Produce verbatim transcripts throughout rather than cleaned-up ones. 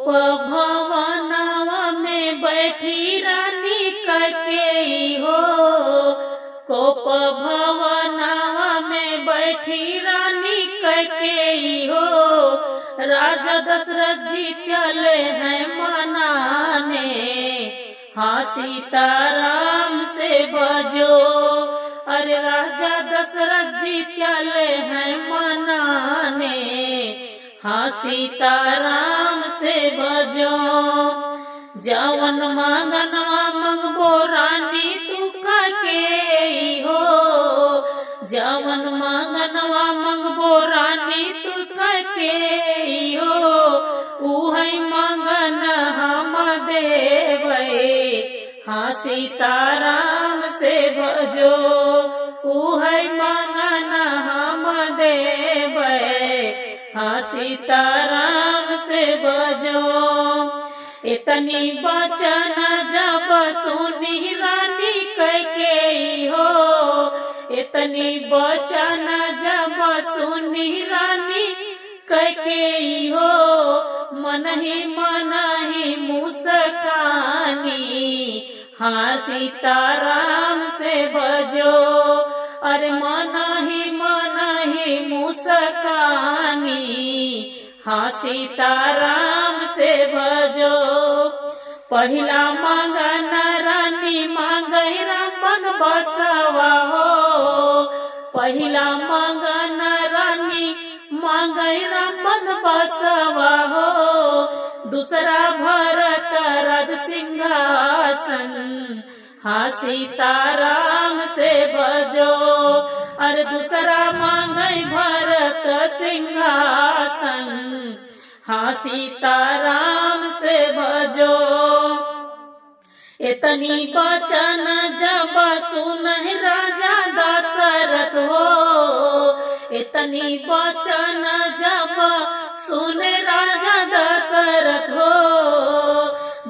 भवनवा में बैठी रानी कैकेयी हो, कोप भवनवा में बैठी रानी कैकेयी हो, राजा दशरथ जी चले हैं मनाने। हाँ, सीताराम से बजो, अरे राजा दशरथ जी चले हैं मनाने। हाँ, सीताराम से बजो। जवन मांगनवा मंगबो रानी तू कैकेयी हो, जवन मांगनवा मंगबो रानी तू कैकेयी हो, उहै मांगन हम देबै। हाँ, सीताराम से बजो, उहै मांगन हम देबै। हाँ, सीताराम से बजो। इतनी बचन जब सुनी रानी कैकेयी हो, इतनी बचन जब सुनी रानी कैकेयी हो, मनही मनही मुस्कानी। हाँ, सीताराम से बजो, अरे मनही मनही मुस्कानी। हाँ, सीताराम से बजो। पहिला मांगन रानी मांगै रामन बसवा हो, पहिला मांगन रानी मांगै रामन बसवा हो, दूसरा भरत राज सिंहासन। हाँ, सीताराम से बजो, अरे दूसरा मांगै भरत सिंहासन। हाँ, सीताराम से बजो। इतनी बचन जब सुनहि राजा दशरथ हो, इतनी बचन जब सुने राजा दशरथ हो,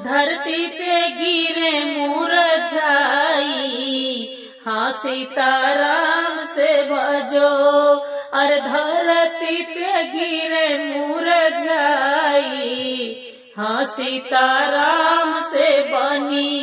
धरती पे गिरे मुरझाई। हाँ, सीताराम से बजो, अरे धरती पे गिरे मुरझाई। हाँ, सीताराम से बनी